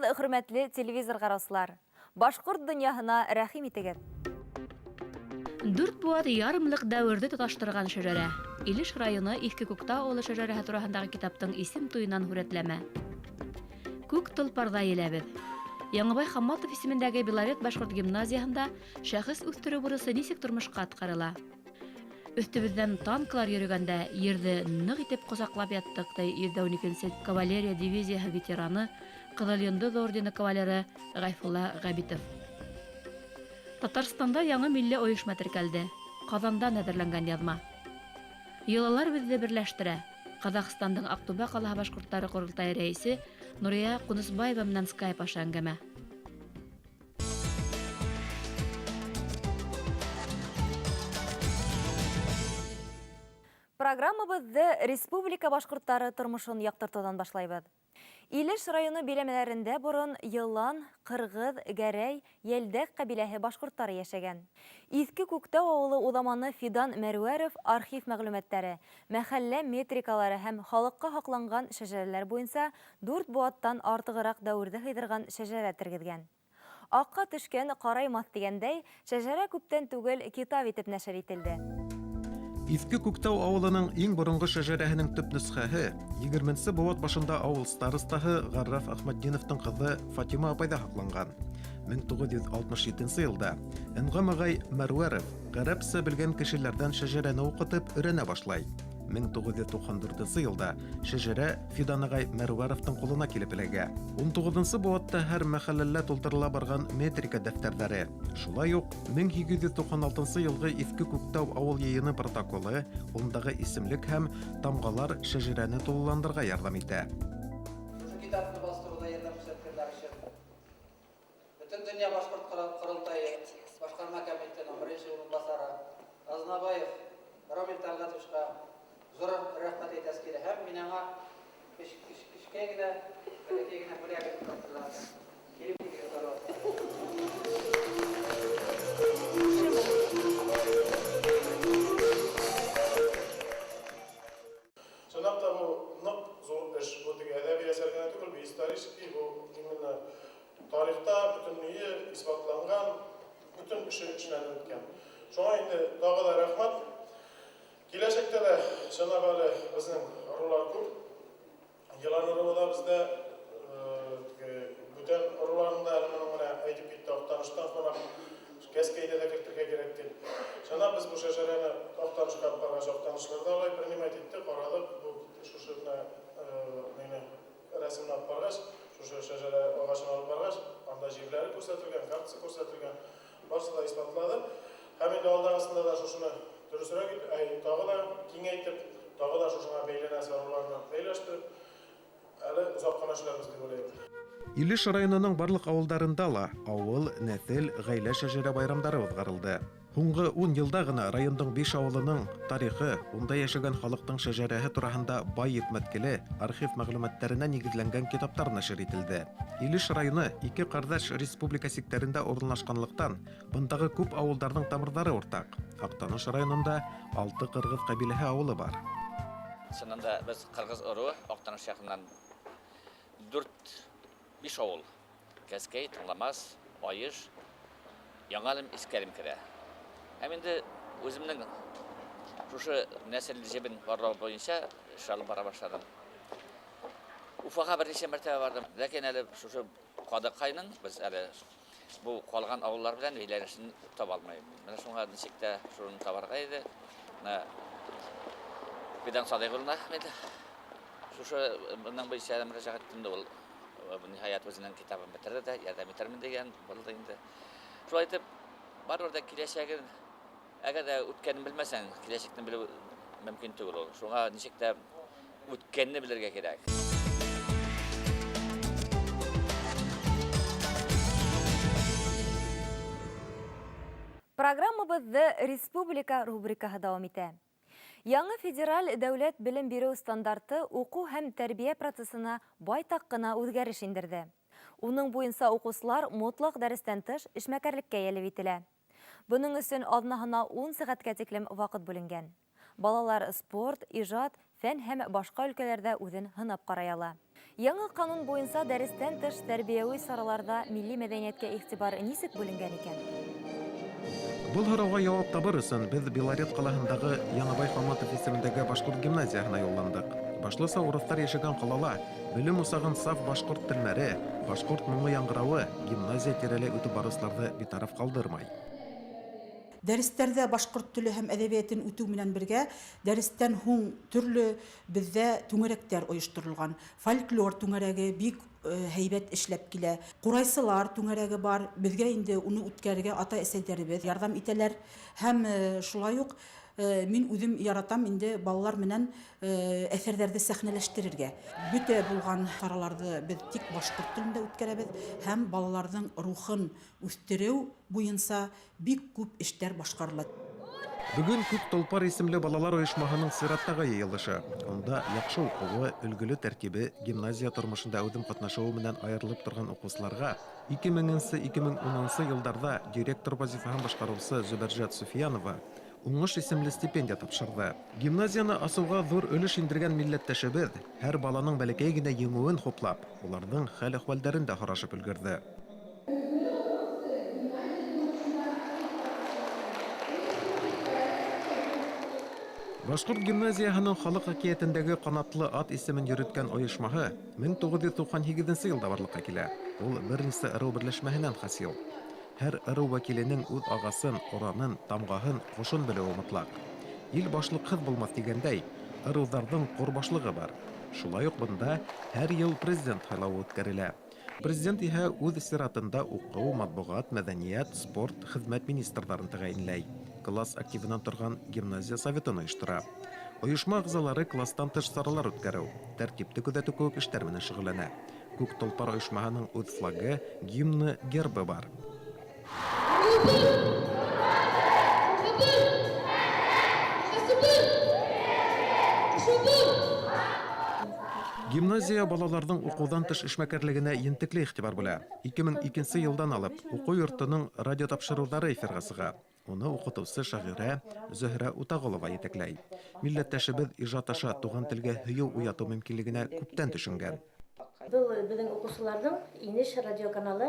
Исәнмеһегеҙ, хөрмәтле телевизор ҡараусылар! Башҡорт донъяһына рәхим итегеҙ! Дүрт быуат ярымлыҡ дәүерҙе тоташтырған шәжәрә. Илеш районы Иҫке Күктау ауылы шәжәрәһе тураһындағы китаптың исем туйынан һүрәтләмә. Күк толпарҙа еләбеҙ. Яңыбай Хамматов исемендәге Белорет башҡорт гимназияһында шәхес үҫтереү бурысы нисек тормошҡа атҡарыла? Өҫтөбөҙҙән танклар йөрөгәндә ерҙе ныҡ итеп ҡосаҡлап яттыҡ, ти 112 нсе кавалерия дивизияһы ветераны, Ҡыҙыл Йондоҙ ордены кавалеры Ғәйфулла Ғәбитов. Татарстанда яңы милли ойошма теркәлде. Ҡаҙандан әҙерләнгән яҙма. Йолалар беҙҙе берләштерә. Ҡаҙағстандың Аҡтүбә ҡалаһы башҡорттары ҡоролтайы рәйесе Нурия Ҡунысбаева менән скайп аша әңгәмә. Программабыҙҙы республика башҡорттары тормошон яҡтыртыуҙан башлайбыҙ. Илеш районы биләмәләрендә борон Йылан, Ҡырғыҙ, Гәрәй, Йәлдәк ҡәбиләһе башҡорттары йәшәгән. Иҫке Күктау ауылы уҙаманы Фидан Мәрүәров архив мәгълүматтары, мәхәллә метрикалары һәм халыҡҡа һаҡланған шәжәрәләр буйынса дүрт быуаттан артығыраҡ дәүерҙе һыйҙырған шәжәрә тергеҙгән. Акка төшкән караймаҫ дигәндәй, шәжәрә күптән түгел китап итеп нәшер ителде. Иҫке Күктау авылының иң борынғы шәжәрәһенең төп нөсхәһе егерменсе быуат башында авыл старостаһы Ғарраф Әхмәтдиновтың кызы Фатима апайда һакланган. 1967 нче елда Әнгам агай Мәрвәров гарәпсә белгән кешеләрдән шәжәрәне укытып өйрәнә башлай. 1994 елда шәжәрә Фидан агай Мәрвәровтың кулына килеп эләгә. 19 быуатта һәр мәхәлләлә тултырыла барган метрика дәфтәрҙәре, шулай ук 1896 елгы Иҫке Күктау авыл йыйыны протоколы, ундагы исемлек һәм тамгалар шәжәрәне тулыландырырга ярҙам итә. Шушы китапны бастыруда ярдәм күрсәткәннәр өчен Бөтендөнья башкорт корылтае башкарма комитетының беренче урынбасары Азнабаев Ромил Тәлгатовичка зур рәхмәт әйтәсе килә һәм мин аңа кечкенә генә, бәләкәй генә бүләгем тапшырам. Килеп китегез, Чынлап та бу нык зур эш. Бу теге әдәби әсәр генә түгел, бу исторический, бу именно тарихта бөтенләе исбатланган, бөтен эше эшләнеп беткән. Шуңа инде тагы да рәхмәт. Киләчәктә дә чынлап әле безнең ырулар күп. Елан ыруы да бездә, теге бүтән ыруларны да әле моның менә әйтеп китте Актаныштан кунак, Кәскәйне дә кертергә кирәк дип. Чынлап без бу шәҗәрәне Актанышка алып баргач, актанышлар да алай принимать итте, карадык, бу шушы менә мине рәсемне алып баргач, шушы шәҗәрә агачын алып баргач, анда җирләре күрсәтелгән, картасы күрсәтелгән, барысы да исбатлады. Һәм инде алдагысында да шушыны дөресрәк итеп, әй, тагы да киңәйтеп, тагы да шушыңа бәйләнәсе ыруларны бәйләштереп, әле озак кына эшләрбез дип уйлыйм. Илеш районының барлык авылдарында ла авыл, нәсел, гаилә шәҗәрә байрамдары уҙғарылды. Һуңғы ун йылда ғына райондың биш авылының тарихы, унда йәшәгән халыҡтың шәжәрәһе тураһында бай йөкмәткеле, архив мәгълүматтарына нигеҙләнгән китаптар нәшер ителде. Илеш районы ике ҡәрҙәш республика сиктәрендә урынлашҡанлыҡтан, бындағы күп ауылдарҙың тамырҙары уртаҡ. Аҡтаныш районында алты ҡырғыҙ ҡәбиләһе ауылы бар. Чыннан да, без кыргыз ыруы, Актаныш ягыннан дүрт, биш авыл. Кәскәй, Тыңламас, Аеш, Яңалем, Искәлем керә. Һәм инде үземнең шушы нәсел җебен барлау буенча эш алып бара башладым. Уфага берничә мәртәбә бардым. Ләкин әле шушы Кадыкайның без әле бу калган авыллар белән бәйләнешен таба алмыйм. Менә шуңа ничек тә шуны табарга иде. Менә Фидан Садыйк улына инде шушы моның буенча мөрәҗәгать иттем дә ул ниһаять үзенең китабын бетерде дә ярдәм итәрмен дигән булды инде. Шулай итеп, барыбер дә киләчәген, әгәр дә үткәнен белмәсәң, киләчәкне белү мөмкин түгел ул. Шуңа ничек тә үткәнне белергә кирәк. Программабызды Республика рубрикаһы дәвам итә. Яңы федераль дәүләт белем бирү стандарты уку һәм тәрбия процессына байтак кына үзгәреш индерде. Уның буенча укучылар мотлак дәрестән тыш эшмәкәрлеккә җәлеп ителә. Моның өчен аҙнаһына 10 сәғәткә тиклем ваҡыт бүленгән. Балалар спорт, ижад, фән һәм башҡа өлкәләрҙә үҙен һынап ҡарай ала. Яңы канун буенча дәрестән тыш тәрбияви чараларда милли мәдәнияткә игътибар ничек бүленгән икән? Был һорауға яуап табыр өсөн беҙ Белорет ҡалаһындағы Янабай Хаматов исемендәге башҡорт гимназияһына юлландыҡ. Башлыса урыҫтар йәшәгән ҡалала белем усағын саф башҡорт телмәре, башҡорт моңо яңғырауы гимназия тирәләй үтеп барыусыларҙы битараф ҡалдырмай. Дәрестәрҙә башҡорт теле һәм әҙәбиәтен үтеү менән бергә дәрестән һуң төрлө беҙҙә түңәрәктәр ойошторолған. Фольклор түңәрәге бик һәйбәт эшләп килә. Ҡурайсылар түңәрәге бар. Беҙгә инде уны үткәрергә ата-әсәйҙәребеҙ ярҙам итәләр. Һәм шулай уҡ мин үҙем яратам инде балалар менән әҫәрҙәрҙе сәхнәләштерергә. Бөтә булған сараларҙы беҙ тик башҡорт телендә үткәрәбеҙ һәм балаларҙың рухын үҫтереү буйынса бик күп эштәр башҡарыла. Бөгөн Күк толпар исемле балалар ойошмаһының сираттағы йыйылышы. Унда яҡшы уҡыуы, өлгөлө тәртибе, гимназия тормошонда әүҙем ҡатнашыуы менән айырылып торған уҡыусыларға 2000-2010 йылдарҙа директор вазифаһын башҡарыусы Зөбәржәт Суфиянова Уңыш исемле стипендия тапшырҙы. Гимназияны асыуға ҙур өлөш индергән милләттәшебеҙ һәр баланың бәләкәй генә еңеүен хуплап, уларҙың хәл-әхүәлдәрен дә һорашып өлгөрҙө. Башҡорт гимназияһының халыҡ әкиәтендәге ҡанатлы ат исемен йөрөткән ойошмаһы 1998 йылда барлыҡҡа килә. Ул бер нисә ырыу берләшмәһенән хасил. Һәр ырыу вәкиленең үҙ ағасын, оранын, тамғаһын, ҡошон белеүе мотлаҡ. Ил башлыҡһыҙ булмаҫ тигәндәй, ырыуҙарҙың ҡорбашлығы бар. Шулай уҡ бында һәр йыл президент һайлауы үткәрелә. Президент иһә үҙ сиратында уҡыу, матбуғат, мәҙәниәт, спорт, хеҙмәт министрҙарын тәғәйенләй. Класс активынан торған гимназия советын ойоштора. Ойошма ағзалары класстан тыш саралар үткәреү, тәртипте күҙәтеү кеүек эштәр менән шөғөлләнә. Күк толпар ойошмаһының үҙ флагы, гимны, гербы бар. Гимназия балаларҙың уҡыуҙан тыш эшмәкәрлегенә ентекле иғтибар бүлә. 2002 йылдан алып уҡыу йортоноң радио тапшырыуҙары эфирға сыға. Уны уҡытыусы шағирә Зөһрә Утағолова етәкләй. Милләттәшебеҙ ижад аша туған телгә һөйөү уятыу мөмкинлегенә күптән төшөнгән. Был беҙҙең уҡыусыларҙың Инеш радио каналы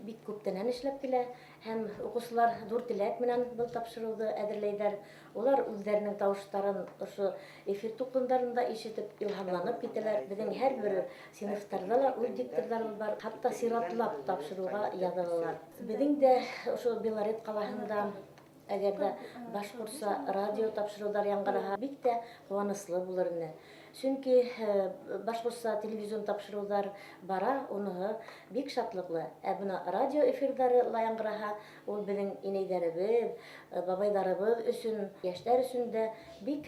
бик күптәнән эшләп килә һәм уҡыусылар ҙур теләк менән был тапшырыуҙы әҙерләйҙәр. Улар үҙҙәренең тауыштарын ошо эфир тулҡындарында ишетеп илһамланып китәләр. Беҙҙең һәр бер синыфтарҙа ла үҙ дикторҙарыбыҙ бар, хатта сиратлап тапшырыуға яҙылалар. Беҙҙең дә ошо Белорет ҡалаһында әгәр ҙә башҡортса радио тапшырыуҙар яңғыраһа, бик тә ҡыуаныслы булыр ине. Сөнки башҡортса телевизион тапшырыуҙар бара, уныһы бик шатлыҡлы. Ә бына радио эфирҙары ла яңғыраһа, ул беҙҙең инәйҙәребеҙ, бабайҙарыбыҙ өсөн, йәштәр өсөн дә бик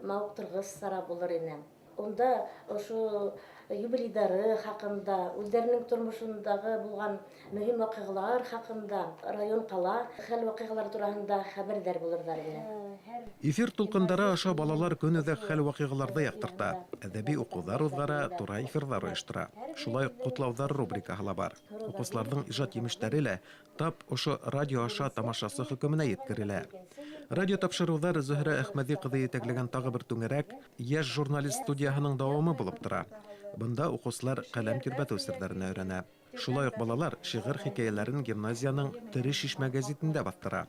мауыҡтырғыс сара булыр ине. Унда ошо юбилейҙары хаҡында, үҙҙәренең тормошондағы булған мөһим ваҡиғалар хаҡында, район, ҡала хәл-ваҡиғалар тураһында хәбәрҙәр булырҙар ине. Эфир тулҡындары аша балалар көнүҙәк хәл-ваҡиғаларҙы яҡтырта, әҙәби уҡыуҙар уҙғара, тура эфирҙар ойоштора. Шулай уҡ ҡотлауҙар рубрикаһы ла бар. Уҡыусыларҙың ижад емештәре лә тап ошо радио аша тамашасы хөкөмөнә еткерелә. Радио тапшырыуҙар Зөһрә Әхмәҙи ҡыҙы етәкләгән тағы бер түңәрәк йәш журналист студияһының дауамы булып тора. Бында уҡыусылар ҡәләм тирбәтеү серҙәренә өйрәнә. Шулай уҡ балалар шиғыр хикәйәләрен гимназияның Тере шишмә гәзитендә баҫтыра.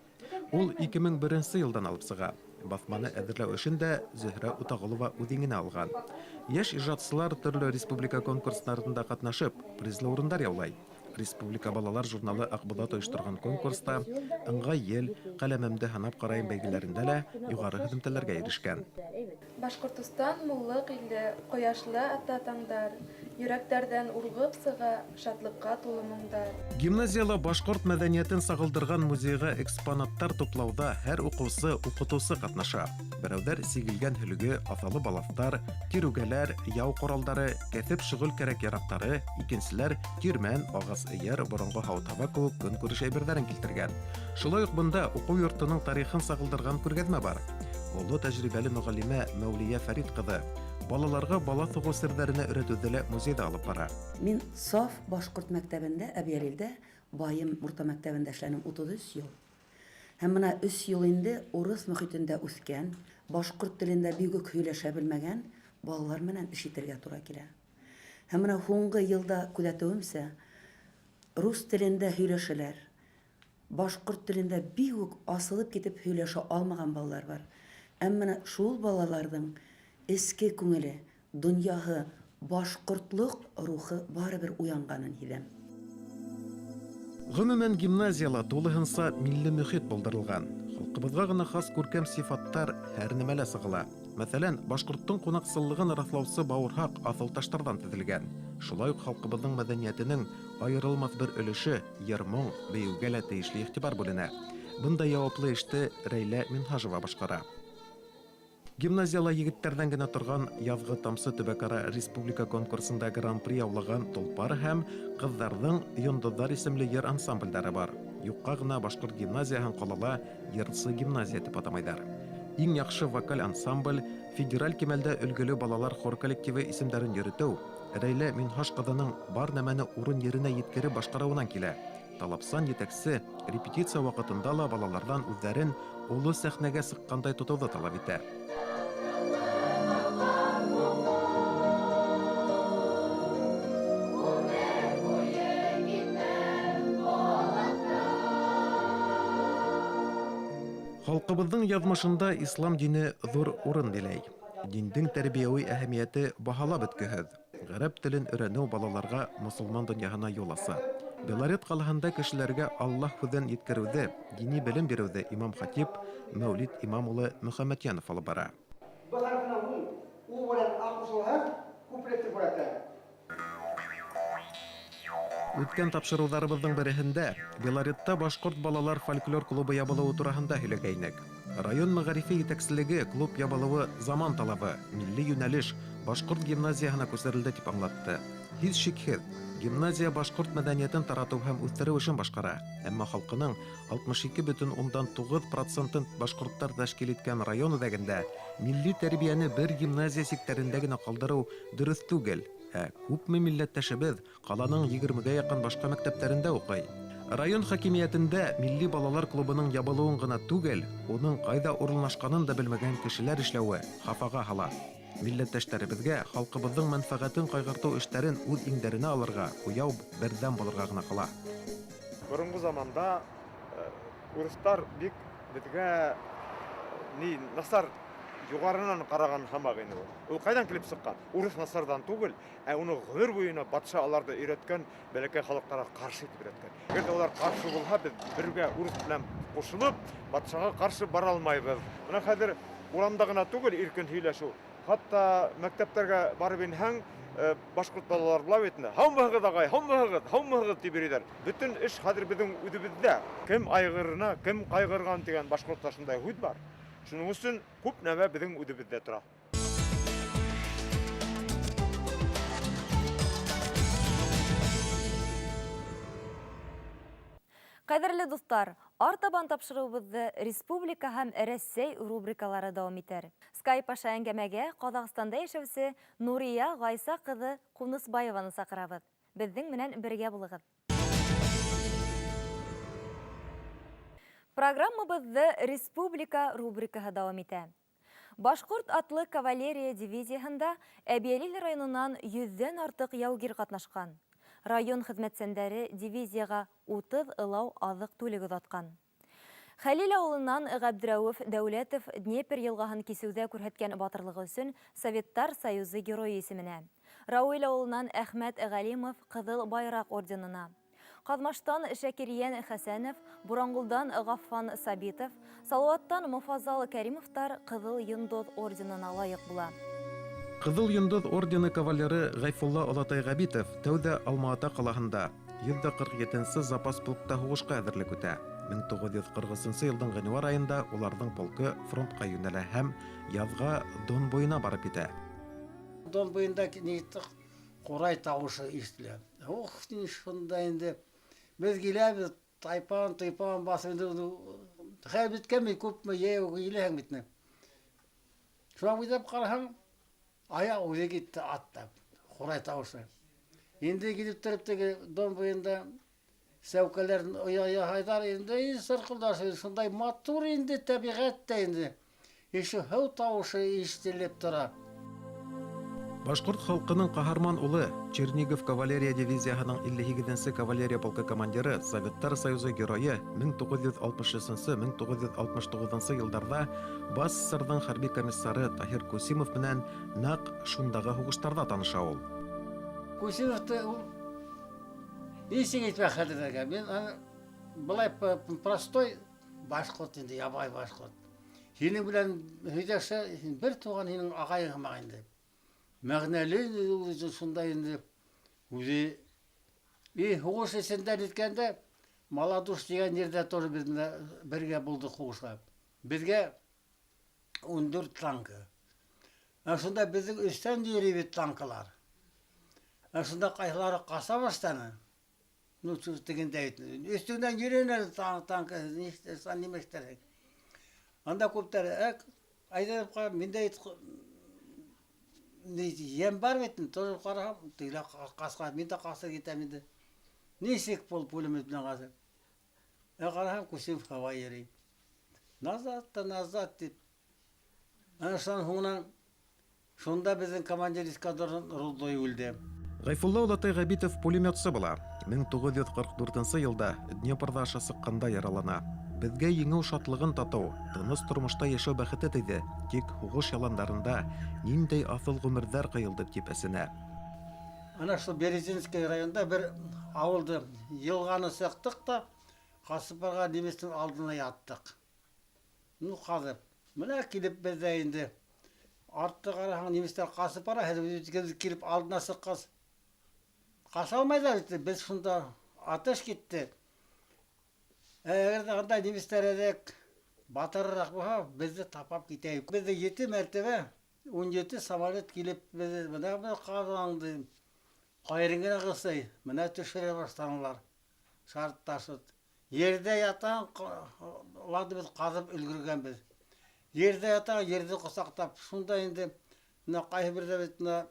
Ул 2001 йылдан алып сыға. Баҫманы әҙерләү эшен дә Зөһрә Утағолова үҙ иңенә алған. Йәш ижадсылар төрлө республика конкурстарында ҡатнашып, призлы урындар яулай. Республика балалар журналы Аҡбуҙат ойошторған конкурста Ыңғай ел, Ҡәләмемде һынап ҡарайым бәйгеләрендә лә юғары һөҙөмтәләргә ирешкән. Башҡортостан муллыҡ иле, ҡояшлы ата таңдар, йөрәктәрҙән урғып сыға шатлыҡҡа тулы моңдар. Гимназияла башҡорт мәҙәниәтен сағылдырған музейға экспонаттар туплауҙа һәр уҡыусы, уҡытыусы ҡатнаша. Берәүҙәр сигелгән һөлгө, аҫалы балаҫтар, тирүгәләр, яу ҡоралдары, кәҫеп шөғөл кәрәк-яраҡтары, икенселәр тирмән, ағас эйәр, боронғо һауыт-һаба кеүек көнкүреш әйберҙәрен килтергән. Шулай уҡ бында уҡыу йортоноң тарихын сағылдырған күргәҙмә бар. Оло тәжрибәле мөғәллимә Мәүлиә Фәрит ҡыҙы балаларға балаҫ һуғыу серҙәренә өйрәтеүҙе лә музейҙа алып бара. Мин саф башҡорт мәктәбендә, Әбйәлилдә, Байым урта мәктәбендә эшләнем 33 йыл. Һәм бына 3 йыл инде урыҫ мөхитендә үҫкән, башҡорт телендә бик үк һөйләшә белмәгән балалар менән эш итергә тура килә. Һәм менә һуңғы елда күҙәтеүемсә, рус телендә һөйләшәләр. Башҡорт телендә бик үк асылып китеп һөйләшә алмаған балалар бар. Әмма менә шул балаларҙың эске күңеле, донъяһы, башҡортлоҡ рухы барыбер уянғанын һиҙәм. Гомумән, гимназияла тулыһынса милли мөхит булдырылған. Халҡыбыҙға ғына хас күркәм сифаттар һәр нәмәлә сағыла. Мәҫәлән, башҡорттоң ҡунаҡсыллығын раҫлаусы бауырһаҡ аҫылташтарҙан теҙелгән. Шулай уҡ халҡыбыҙҙың мәҙәниәтенең айырылмаҫ бер өлөшө йыр-моң, бейеүгә лә тейешле иғтибар бүленә. Бындай яуаплы эште Рәйлә Минһажева башҡара. Гимназияла егеттәрҙән генә торған Яҙғы тамсы төбәк-ара республика конкурсында гран-при яулаған Толпар һәм ҡыҙҙарҙың Йондоҙҙар исемле йыр ансамблдәре бар. Юҡҡа ғына башҡорт гимназияһын ҡалала йырсы гимназия тип атамайҙар. Иң яҡшы вокаль ансамбль, федераль кимәлдә өлгөлө балалар хор коллективы исемдәрен йөрөтөү Рәйлә Минһаж ҡыҙының бар нәмәне урын еренә еткереп башҡарыуынан килә. Талапсан етәксе репетиция ваҡытында ла балаларҙан үҙҙәрен оло сәхнәгә сыҡҡандай тотоуҙы талап итә. Халҡыбыҙҙың яҙмышында ислам дине ҙур урын биләй. Диндең тәрбиәүи әһәмиәте баһалап бөткөһөҙ. Ғәрәп телен өйрәнеү балаларға мосолман донъяһына юл аса. Белорет ҡалаһында кешеләргә Аллаһ һүҙен еткереүҙе, дини белем биреүҙе имам-хатип Мәүлид имам улы Мөхәммәтйәнов алып бара. Б хәрефенә У, У белән А ҡушылһа, күпрәк тип күрһәтә. Үткән тапшырыуҙарыбыҙҙың береһендә Белоретта башҡорт балалар фольклор клубы ябылыуы тураһында һөйләгәйнек. Район мәғарифы етәкселеге клуб ябылыуы заман талабы, милли йүнәлеш башҡорт гимназияһына күсерелде тип аңлатты. Һис шикһеҙ, гимназия башҡорт мәҙәниәтен таратыу һәм үҫтереү эшен башҡара. Әммә халҡының 62,9 процентын башҡорттар тәшкил иткән район үҙәгендә милли тәрбиәне бер гимназия сиктәрендә генә ҡалдырыу дөрөҫ түгел. Ә күпме милләттәшебеҙ ҡаланың егермегә яҡын башҡа мәктәптәрендә уҡый. Район хакимиәтендә милли балалар клубының ябылыуын ғына түгел, уның ҡайҙа урынлашҡанын да белмәгән кешеләр эшләүе хафаға һала. Милләттәштәребеҙгә халҡыбыҙҙың мәнфәғәтен ҡайғыртыу эштәрен үҙ иңдәренә алырға, уяу берҙәм булырға ғына ҡала. Боронғо заманда урыҫтар бик беҙгә ни насар юғарынан ҡараған һымаҡ ине ул. Ул ҡайҙан килеп сыҡҡан? Урыҫ насарҙан түгел, ә уны ғүмер буйына батша аларҙы өйрәткән, бәләкәй халыҡтарға ҡаршы итеп өйрәткән. Әгәр ҙә улар ҡаршы булһа, беҙ бергә урыҫ менән ҡушылып, батшаға ҡаршы бара алмайбыҙ. Бына хәҙер урамда ғына түгел иркен һөйләшеү. Хатта мәктәптәргә барып инһәң, башҡорт балалар була бит инде. Һаумыһығыҙ, ағай, һаумыһығыҙ, һаумыһығыҙ тип йөрөйҙәр. Бөтөн эш хәҙер беҙҙең үҙебеҙҙә. Кем айғырына, кем ҡайғырған тигән башҡортта шундай һүҙ бар. Шуның өсөн күп нәмә беҙҙең үҙебеҙҙә тора. Ҡәҙерле дуҫтар, артабан тапшырыуыбыҙҙы Республика һәм Рәсәй рубрикалары дауам итәр. Skype аша әңгәмәгә Ҡаҙағстанда йәшәүсе Нурия Ғайса ҡыҙы Ҡунысбаеваны саҡырабыҙ. Беҙҙең менән бергә булығыҙ. Программабыҙҙы Республика рубрикаһы дауам итә. Башҡорт атлы кавалерия дивизияһында Әбйәлил районынан йөҙҙән артыҡ яугир ҡатнашҡан. Район хеҙмәтсәндәре дивизияға 30 ылау аҙыҡ-түлек оҙатҡан. Хәлил ауылынан Ғәбдрәүеф Дәүләтов Днепр йылғаһын кисеүҙә күрһәткән батырлығы өсөн Советтар Союзы Геройы исеменә. Рауил ауылынан Әхмәт Ғәлимов Ҡыҙыл Байраҡ орденына. Ҡаҙмаштан Шәкирйән Хәсәнов, Буранғолдан Ғаффан Сабитов, Салауаттан Муфазал Кәримовтар Ҡыҙыл Йондоҙ орденына лайыҡ була. Ҡыҙыл Йондоҙ ордены кавалеры Ғәйфулла Олатай Ғәбитов тәүҙә Алма-Ата ҡалаһында йөҙ ҙә ҡырҡ етенсе запас полкта һуғышҡа әҙерлек үтә. Мең туғыҙ йөҙ ҡырҡ өсөнсө йылдың ғинуар айында уларҙың полкы фронтҡа йүнәлә һәм яҙға Дон буйына барып етә. Дон буйында ҡурай тауышы ишетелә. Ух, ни шунда инде. Беҙ киләбеҙ, тайпан, тайпан баҫып инде, хәл бөткәнме, күпме йәйәү киләһең бит инде. Шунан уйлап ҡараһаң, аяҡ үҙе китте аттап, ҡурай тауышы. Инде килеп тороп теге Дон буйында сәүкәләрен оя яһайҙар, инде и сырҡылдар, шундай матур инде тәбиғәт тә инде. Еще һыу тауышы ишетелеп тора. Башҡорт халҡының ҡаһарман улы, Чернигов кавалерия дивизияһының 58 нсе кавалерия полкы командиры, Советтар Союзы геройы 1963-1969 йылдарҙа БАССРҙың хәрби комиссары Таһир Кусимов менән нәҡ шундағы һуғыштарҙа таныша ул. Кусимовты ул нисек әйтмә хәтерләргә? Мин аны былай простой башҡорт инде, ябай башҡорт. Һинең белән һөйләшә, бер туған һинең ағайың һымаҡ инде. Мәғнәле ул шунда инде үҙе. И һуғыш эсендә ниткәндә Маладуш тигән ерҙә тоже беҙ менән бергә булдыҡ һуғышҡа. Беҙгә 14 танкы. Ә шунда беҙҙең өҫтән йөрөй бит танкылар. Ә шунда ҡайһылары ҡаса башланы. Ну, тегендә бит. Өҫтөңдән йөрөйҙәр танкы, нимә эшләрһең? Анда күптәр, әйҙә ҡара, мин дә ем бар бит, тоже ҡараһам, тегеләр ҡасҡан, мин дә ҡасып китәм инде. Нисек был пулемет менән ҡасып? Ә ҡараһам, Кусимов һауа йөрөй. Назад та назад тип. Ана шунан һуңынан шунда беҙҙең командир эскадрон Рудой үлде. Ғәйфулла олатай Ғәбитов пулеметсы була. 1944 йылда Днепрҙа аша сыҡҡанда яралана. Беҙгә еңеү шатлығын татыу, тыныс тормошта йәшәү бәхете тейҙе. Тик һуғыш яландарында ниндәй аҫыл ғүмерҙәр ҡыйылды тип әсенә. Ана шул Березинский районда бер ауылды йылғаны сыҡтыҡ та ҡасып барған немецтең алдына яттыҡ. Ну, ҡаҙып. Мына килеп беҙҙә инде артты ҡараһаң, немецтәр ҡасып бара, хәҙер килеп алдына сыҡҡас ҡаса алмайҙар бит. Беҙ шунда атыш китте. Әгәр ҙә анда немецтәр әҙәк батырыраҡ булһа, беҙҙе тапап китә. Беҙҙе 7 мәртәбә 17 самолет килеп беҙҙе бына бер ҡаҙанды ҡайырын генә ҡыҫай, мына төшөрә башланылар. Шартташып. Ерҙә ятаң, уларҙы беҙ ҡаҙып өлгөргәнбеҙ. Ерҙә ятаң, ерҙе ҡосаҡлап, шунда инде мына ҡайһы берҙә бит мына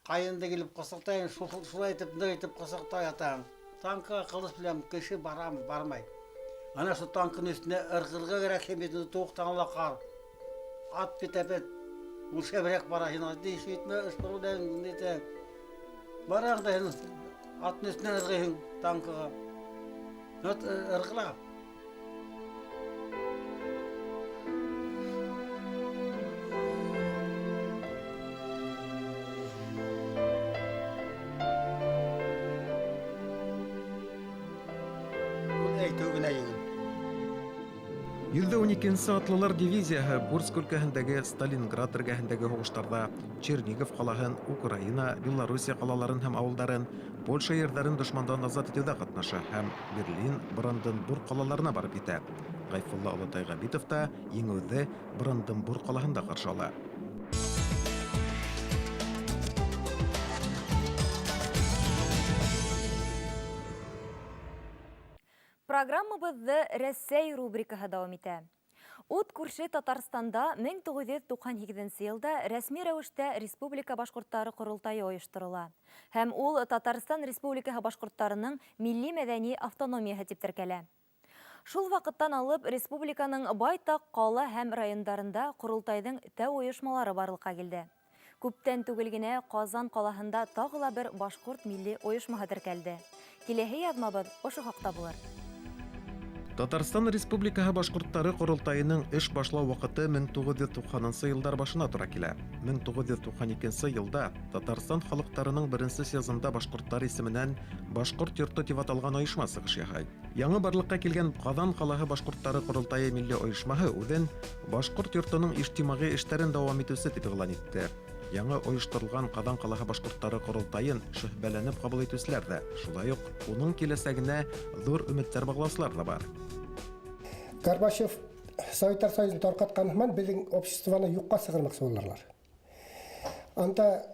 ҡайынды килеп ҡосаҡлайым, шулай итеп, ныҡ итеп ҡосаҡлап ятаң. Танкыға ҡылыс белән кеше барамы, бармай. Ана шул танкының өҫтөнә ырғырға кәрәк һин бит, туҡтан ла ҡар. Ат бит әпәт, ул шәберәк бара, һин ат итмә, эш белән нитә. Бараң да һин аттың өҫтөнән ырғыйһың танкыға. Вот ырғыла. Ул әйтеү генә еңел. 112-нсе атлылар дивизияһы Курск өлкәһендәге Сталинград эргәһендәге һуғыштарҙа Чернигов ҡалаһын, Украина, Белоруссия ҡалаларын һәм ауылдарын, Польша ерҙәрен дошмандан азат итеүҙә ҡатнаша һәм Берлин, Бранденбург ҡалаларына барып етә. Ғәйфулла олатай Ғәбитов та еңеүҙе Бранденбург ҡалаһында ҡаршы ала. Программабыҙҙы Рәсәй рубрикаһы дауам итә. Ут күрше Татарстанда 1998 йылда рәсми рәүештә Республика башҡорттары ҡоролтайы ойошторола. Һәм ул Татарстан Республикаһы башҡорттарының милли мәҙәни автономияһы тип теркәлә. Шул ваҡыттан алып республиканың байтаҡ ҡала һәм райондарында ҡоролтайҙың тәү ойошмалары барлыҡҡа килде. Күптән түгел генә Ҡазан ҡалаһында тағы ла бер башҡорт милли ойошмаһы теркәлде. Киләһе яҙмабыҙ ошо хаҡта булыр. Татарстан Республикаһы башҡорттары ҡоролтайының эш башлау ваҡыты 1990 йылдар башына тура килә. 1992 йылда Татарстан халыҡтарының беренсе съездында башҡорттар исеменән Башҡорт йорто тип аталған ойошма сығыш яһай. Яңы барлыҡҡа килгән Ҡаҙан ҡалаһы башҡорттары ҡоролтайы милли ойошмаһы үҙен Башҡорт йортоноң ижтимағи эштәрен дауам итеүсе тип иғлан итте. Яңы ойошторолған Ҡаҙан ҡалаһы башҡорттары ҡоролтайын шөһбәләнеп ҡабул итеүселәр ҙә, шулай уҡ уның киләсәгенә ҙур өмөттәр бағлаусылар ҙа бар. Горбачев Советтар Союзын тарҡатҡан һыман беҙҙең обществоны юҡҡа сығармаҡсы булалар. Анда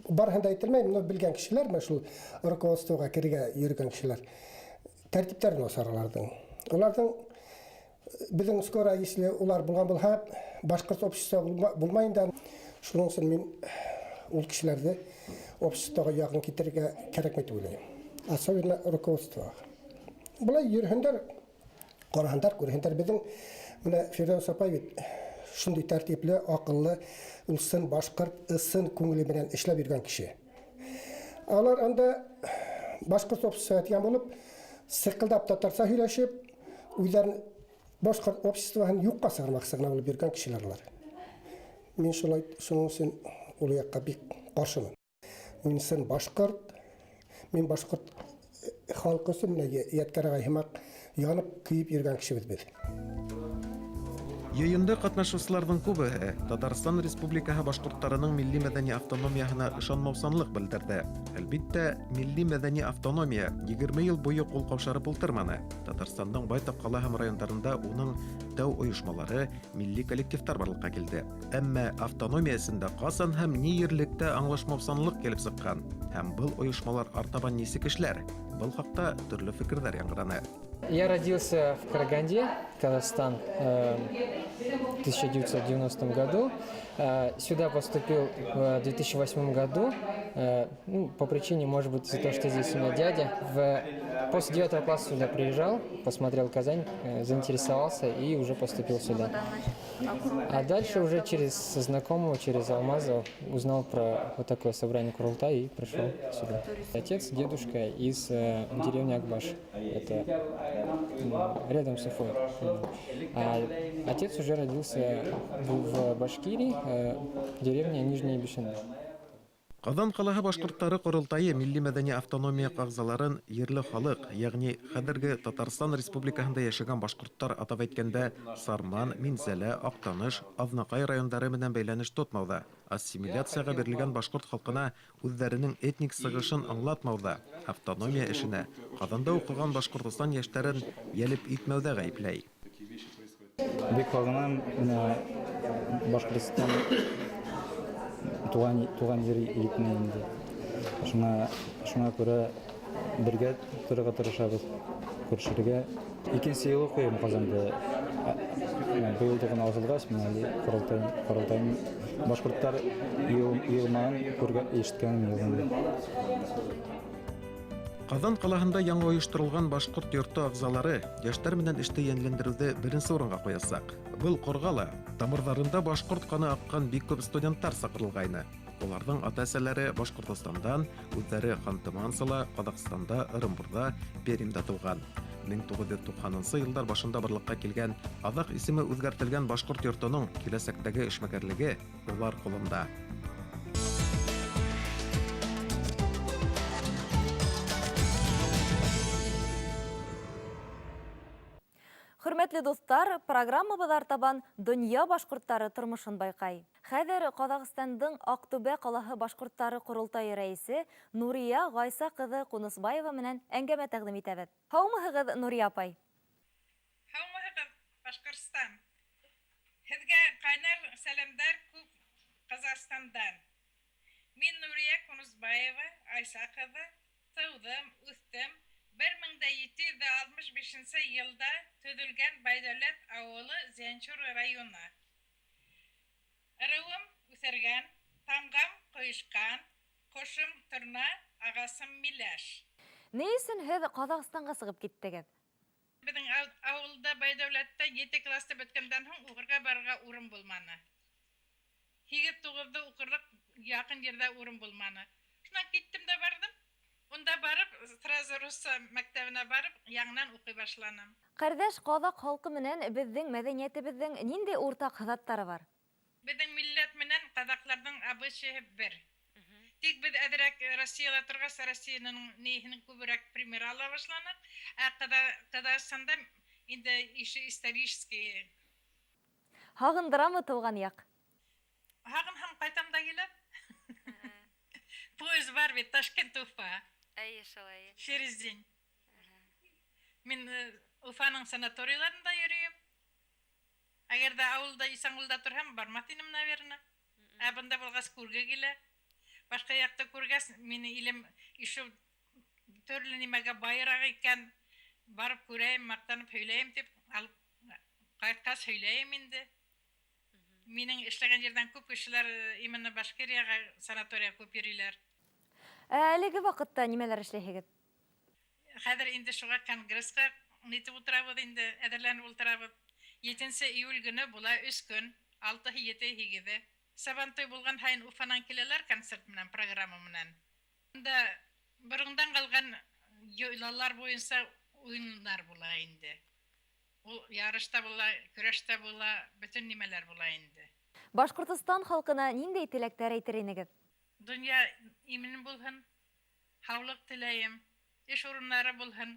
барыһын да әйтелмәй, но белгән кешеләр, менә шул руководствоға керергә йөрөгән кешеләр тәртиптәре насар уларҙың. Уларҙың беҙҙең скоро, если улар булған булһа, башҡорт общество булмай инде. Шуның өсөн мин ул кешеләрҙе обществоға яҡын китерергә кәрәкмәй тип уйлайым. Особенно руководствоға. Былай йөрөһөндәр, ҡараһындар, күрһендәр. Беҙҙең менә Фирҙәүес апай бит Шундый тәртипле, акыллы, ул сын башкорт, ысын күңеле белән эшләп йөргән кеше. Алар анда башкорт обществосы дигән булып, сыкылдап татарча һөйләшеп, үзләрен башкорт обществосын юкка чыгармакчы гына булып йөргән кешеләр алар. Мин шулай шуның өчен ул якка бик каршымын. Мин сын башкорт, мин башкорт халкы өчен менә Ядкәр агай һымак янып, көеп йөргән кешебез без. Йыйында катнашучыларның күбеһе Татарстан Республикаһы башкортларының милли-мәдәни автономияһенә ышанмаучанлык белдерде. Әлбиттә, милли-мәдәни автономия 20 ел буе кул каушырып утырманы. Татарстанның байтак кала һәм районнарында уның тәү оешмалары, милли коллективтар барлыкка килде. Әмма автономиясендә касан һәм ни ерлектә аңлашмаучанлык килеп чыккан һәм был оешмалар артабан нисек эшләр? Был хакта төрле фикерләр яңгыраны. Я родился в Караганде, Казахстан, в 1990 году. Сюда поступил в 2008 году, ну, по причине, может быть, за то, что здесь у меня дядя. После 9 класса сюда приезжал, посмотрел Казань, заинтересовался и уже поступил сюда. А дальше уже через знакомого, через Алмаза узнал про вот такое собрание Курултай и пришел сюда. Отец, дедушка из деревни Акбаш. Это рядом с Уфой. А отец уже родился в Башкирии, деревня Нижняя Бешина. Казан калаһы башкортлары корылтае милли-мәдәни автономия әгъзаларын ерле халык, ягъни хәзерге Татарстан Республикаһында яшәгән башкортлар атап әйткәндә Сарман, Минзәлә, Актаныш, Азнакай районнары белән бәйләнеш тотмауда, ассимиляциягә бирелгән башкорт халкына үзләренең этник сыгышын аңлатмауда, автономия эшенә Казанда укыган Башкортостан яшьләрен ялеп итмәүдә гаепләй. Бик һагынам менә Башкортстан туган туган җир итне инде. Шуңа шуңа күрә бергә торырга тырышабыз, күрешергә. Икенче ел укыйм Казанда. Быел гына ачылгач, менә әле корылтай корылтайның башкортлар йыелмаган күргән ишеткәнем юк инде. Казан калаһында яңа оештырылган башкорт йорты әгъзалары яшьләр белән эште яньләндерүде беренче урынга куячак. Был корга ла тамырларында башкорт каны аккан бик күп студентлар сакырылгайны. Аларның ата-әсәләре Башкортостандан, үзләре Ханты-Мансила, Казахстанда, Ырымбурда, Пермьдә туган. 1990 еллар башында барлыкка килгән азак исеме үзгәртелгән башкорт йортының киләчәктәге эшмәкәрлеге улар кулында. Хөрмәтле дуслар, программабыз артабан дөнья башкортлары тормышын байкай. Хәзер Казахстандың Актүбә калаһы башкортлары корылтае рәисе Нурия Гайса кызы Кунысбаева менән әңгәмә тәкъдим итәбез. Һаумыһыгыз, Нурия апай? Һаумыһыгыз, Башкортстан! Һеҙгә ҡайнар сәләмдәр күп Казахстандан. Мин Нурия Кунысбаева, Айса ҡыҙы, тыуҙым, үҫтем 1765 йылда төҙөлгән Байдәүләт ауылы Зианчур районы. Ырыуым үҫәргән, тамғам ҡойошҡан, ҡошом торна, ағасым миләш. Ни өсөн һеҙ Казахстанға сығып киттегеҙ? Беҙҙең ауылда Байдәүләттә 7 класты бөткәндән һуң уҡырға барырға урын булманы. 8-9-ҙы уҡырлыҡ яҡын ерҙә урын булманы. Шунан киттем дә барҙым. Унда барып, сразу русса мәктәбенә барып, яңынан уҡый башланым. Ҡәрҙәш ҡаҙаҡ халҡы менән беҙҙең мәҙәниәтебеҙҙең ниндәй уртаҡ заттары бар? Беҙҙең милләт менән ҡаҙаҡларҙың обычайы бер. Тик беҙ әҙерәк Россияла торғас, Россияның ниһен күберәк пример ала башланыҡ. Ә Ҡаҙағстанда инде еще исторический. Һағындырамы тыуған яҡ? Һағынһам ҡайтам да киләм. Поезд бар бит, Ташкент Уфа. Әйе, шулай. Через день. Мин Уфаның санаторийларында йөрөйөм. Әгәр ҙә ауылда Исәнғолда торһам, бармаҫ инем, наверное. Ә бында булғас күрге килә. Башҡа яҡта күргәс, мине илем еще төрлө нимәгә байыраҡ икән, барып күрәйем, маҡтанып һөйләйем тип, алып ҡайтҡас һөйләйем инде. Минең эшләгән ерҙән күп кешеләр именно Башкирияға санатория күп йөрөйләр. Ә әлеге ваҡытта нимәләр эшләйһегеҙ? Хәҙер инде шуға конгрессҡа нитеп ултырабыҙ инде, әҙерләнеп ултырабыҙ. 7 июль көнө була 3 көн. Алтыһы, етеһе, һигеҙе. Сабантуй булған һайын Уфанан киләләр концерт менән, программа менән. Унда борондан ҡалған йолалар буйынса уйындар була инде. Ул ярыш та була, көрәш тә була, бөтөн нимәләр була инде. Башҡортостан халҡына ниндәй теләктәр әйтер инегеҙ? Донъя имен булһын, һаулыҡ теләйем, эш урыннары булһын.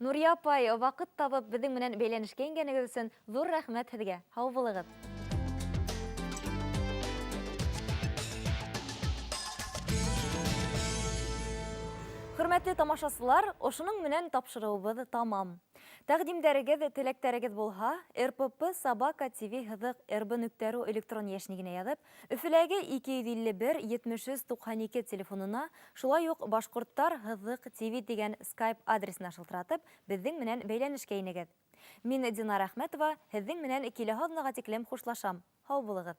Нурия апай, ваҡыт табып беҙҙең менән бәйләнешкә ингәнегеҙ өсөн ҙур рәхмәт һеҙгә. Һау булығыҙ. Хөрмәтле тамашасылар, ошоноң менән тапшырыуыбыҙ тамам. Тәҡдимдәрегеҙ, теләктәрегеҙ булһа, РПП собака ТВ һыҙыҡ РБ нөктә ру электрон йәшнигенә яҙып, Өфөләге 251 73 92 телефонына, шулай уҡ Башҡорттар һыҙыҡ ТВ тигән скайп адресына шылтыратып, беҙҙең менән бәйләнешкә инегеҙ. Мин Динара Әхмәтова, һеҙҙең менән киләһе аҙнаға тиклем хушлашам. Һау булығыҙ!